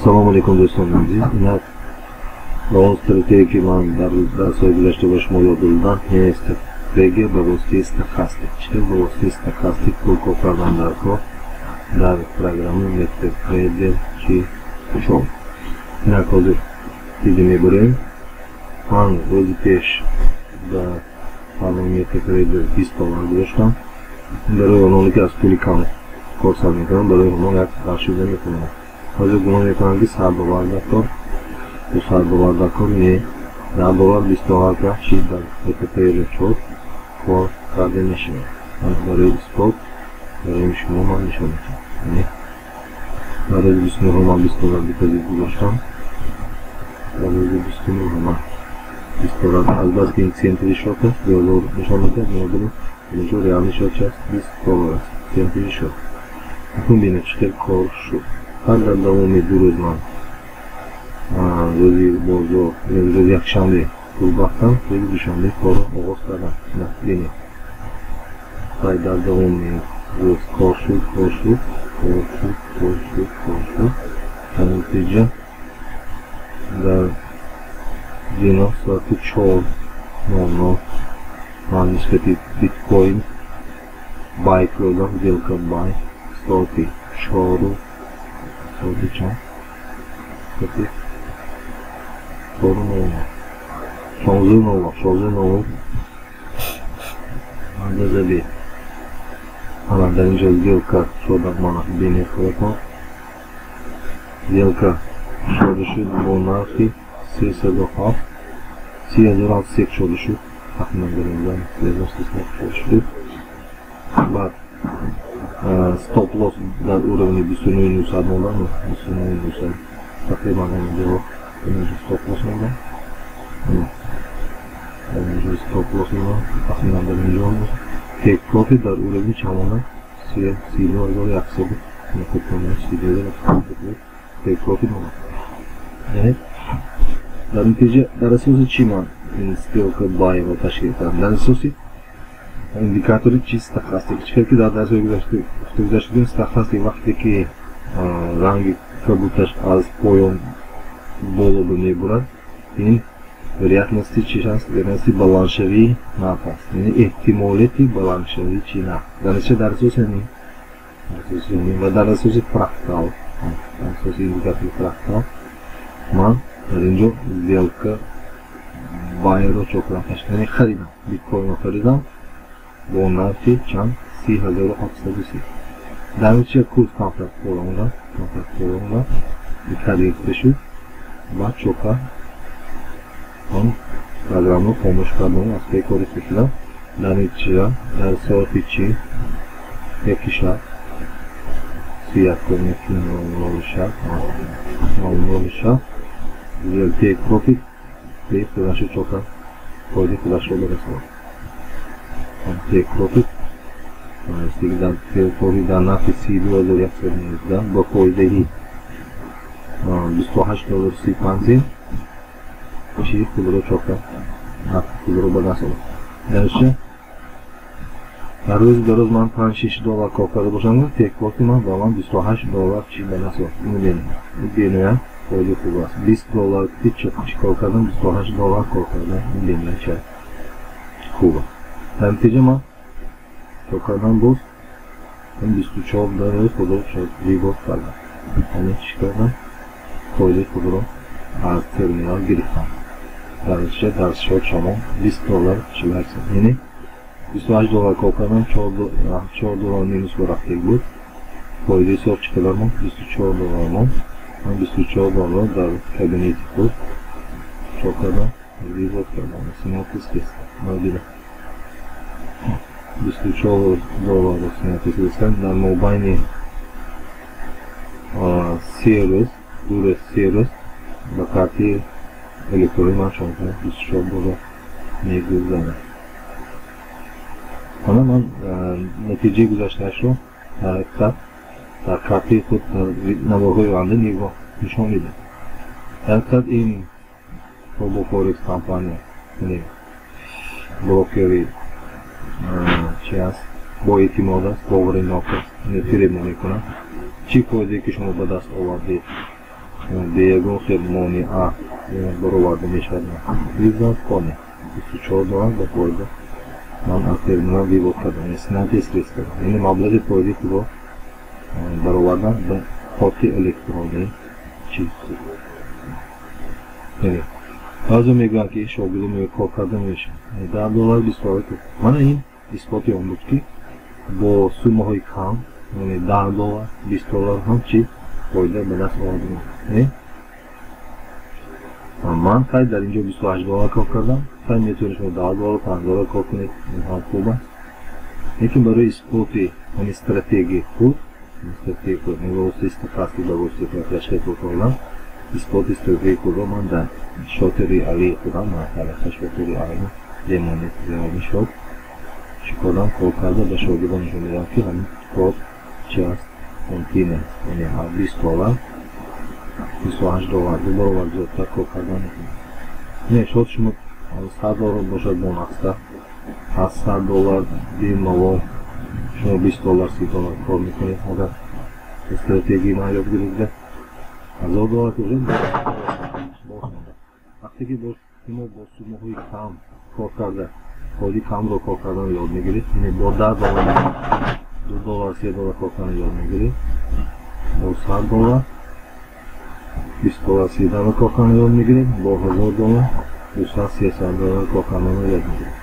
Салом алейкум, дӯстони азиз. Инак, ба он стратегия, ки ман дар дарсҳои гузашта ба шумо ёд додам, яъне стратегия ба воситаи стохастик. Чӣ ба воситаи стохастик пул кор кардан дар кор дар программаи MetaTrader чи 4. Инак, ҳозир дида мебарем. Ман рӯзи пеш дар барномаи MetaTrader 20 доллар гузоштам. Барои ононе, ки аз пули кам кор сар мекунанд, барои онҳо як даршуда метавонад. Ҳозир гумон мекунам, ки 100 доллар дар кор, 200 доллар дар кор не, 10 доллар, 20 доллар ка чи дар MetaTrader 4 кор карда мешавад. Барои исбот барои шумо ман нишон медиҳам. Дар рӯзи 29 ман 20 доллар депозит гузоштам. Дар рӯзи 29 ман 20 доллар, азбаски ин центовый счёт аст, доллар нишон медиҳад, бинобар ин инҷо реальный счёт чи аст? 20 доллар аст, центовый счёт. Акнун бинед, чӣ хел кор шуд. Ҳар дар давоми 2 рӯз ман рӯзи бозор, рӯзи якшанбе пул бахтам, рӯзи душанбе корро оғоз кардам. Бинед, ай дар давоми рӯз кор шуд, кор шуд, кор шуд, кор шуд, кор шуд. Дар натиҷа дар дино соати 4:00 ман нисбати биткоин buy кардам, сделка buy соати чору, соати чанд? Соати 4:00, 16:00, 16:00 андоза бе. Ана, дар инҷо сделка шуда, мана, бинед худатон, сделка шуда шуд бо нархи 307, 30 701 шуда шуд, тахминан дар инҷо 3300 шуда шуд. Баъд стоп лосс дар уровни 29 900 мондан, 29 900 тақрибан. Инҷо стоп лосс мондан, инҷо стоп лосс мондан, тахминан дар инҷо. Take profit дар уровни чанд мондан? 32 100, 32 100 take profit мондан. Яъне дар натиҷа дар асоси чӣ ман ин сделка buy ро ташкил кардам? Дар асоси индикатори чи? Стохастик. Чӣ ки дар дарсҳои гузашта гузашта, стохастик вақте ки ранги кабуташ аз поён боло мебурад, ин вероятности чи аст? Вероятности баландшавии нарх аст, яъне эҳтимолияти баландшавии чи? Нарх. Дар натиҷа дар асоси ҳамин ва дар асоси фрактал, дар асоси индикатори фрактал ман дар инҷо сделка buy ро чо кардам? Яъне харидам, биткоинро харидам бо нархи чанд? 30 730. Дар натиҷа курс камтар боло омад, камтар боло омад, коррекция шуд. Баъд чока он программаро хомӯш кардам, аз пай кори шудам. Дар натиҷа дар соати чи? 1 шаб, 31, 1:00 шаб, 00 шаб take profit худашо чока фоидаи худашро барасонад. Take profit дар нархи 32 119 бо фоидаи 28 доллар 35 сент чи худро чока нархи худро ба даст овард. Дарча дар рӯзи дароз ман 5-6 доллар кор карда бошам, take profit ман ба ман 28 доллар чи ба даст овард. Ину бинед, бениҳоят фоидаи хуб аст. 20 доллар чӣ кор кардам? 28 доллар кор кардам. Ин бениҳоят чи хуб аст. Дар натиҷа ман кор кардам, боз 24 доллари худро вывод кардам, яъне чӣ кардам? Фоидаи худро аз терминал гирифтам. Дар натиҷа дар счёт шумо 20 доллар 48 сент, яъне 28 доллар кор кардам, 4 доллар минус ба рафтаг буд. Фоидаи соф чӣ қадар монд? 24 доллар монд. Ман 24 доллар дар кабинети худ чо кардам? Вывод кардам, снятие средств. 24 долларро снятие средств дар мобайни 3 рӯз, 2 рӯз, 3 рӯз ба карти электронӣ ман чо 24 доллар мегузарад. Ана, ман натиҷаи гузаштаашро дар ҳақиқат дар картаи худ дар наворҳои оянда нигоҳ нишон медиҳам. Дар ҳақиқат ин Робофорекс компания, яъне брокери чи аст? Боэътимод аст, боваринок аст, фиреб намекунад. Чӣ фоидае ки шумо ба даст овардед. Бе ягон хел монеа бароварда мешавад. Бизнес коне 24 доллар ба фоида ман аз терминал вывод кардам, снятие средств кардам, яъне маблағи фоидаи худро баровардан ба корти электронӣ. Чиз, яъне баъзео мегӯянд, ки шогирдо мегӯяд, кор карда намешавад, 10 доллар, 20 доллар. Мана ин исботи он буд, ки бо суммаҳои кам, яъне 10 доллар, 20 доллар ҳам чи фоида ба даст овардем. Ман хай дар инҷо 28 доллар кор кардам. Хай, метавонед шумо 10 доллар, 5 доллар кор кунед, ин ҳам хуб аст, лекин барои исботи ҳамин стратегияи худ, ба воситаи стохастик, ба воситаи проклячка кор кардан, исботи стратегияи худро ман дар счёти реалии худам, ман тариқа счёти реалӣ демонет, реальный счёт чӣ кардам, кор карда ба шогирдон нишон додам, ки ҳамин кор чи аст, мумкин аст. Яъне 20 доллар, 28 доллар, ду баробар зиёдтар кор кардан. Не, шояд шумо 100 доллар бошад, бо нақста аз 100 доллар бемалол шумо 20 доллар, 30 доллар кор мекунед. Агар стратегияи ман ёд гирифта, 1000 доллар уже. Вақте ки шумо бо суммаҳои кам кор карда, фоидаи камро кор карданро ёд мегиред, яъне бо 10 доллар, 2 доллар, 3 доллар кор карданро ёд мегиред, бо 100 доллар, 20 доллар, 30 доллар кор карданро ёд мегиред, бо 1000 доллар, 200, 300 доллар кор карданро ёд мегиред.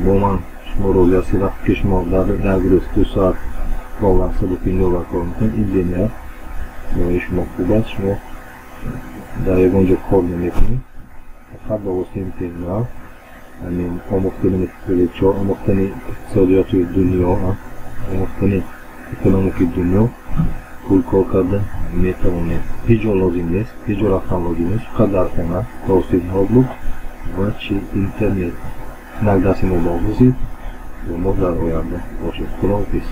Бо ман шумо розӣ ҳастед? Вақте ки шумо дар як рӯз 2 соат доллар, 150 доллар кор мекунед, ин бениҳоят барои шумо хуб аст. Шумо дар ягон ҷо кор намекунед, фақат ба воситаи терминал, ҳамин омӯхтани чор, омӯхтани иқтисодиёти дунё, омӯхтани экономикаи дунё пул кор карда метавонед. Ҳеҷ ҷо лозим нест, ҳеҷ ҷо рафтан лозим нест, фақат дар хона ба воситаи ноутбук ва чи интернет. Инак, дарси мо ба оғоз, бо мо дар оянда бошед. Худоҳофиз.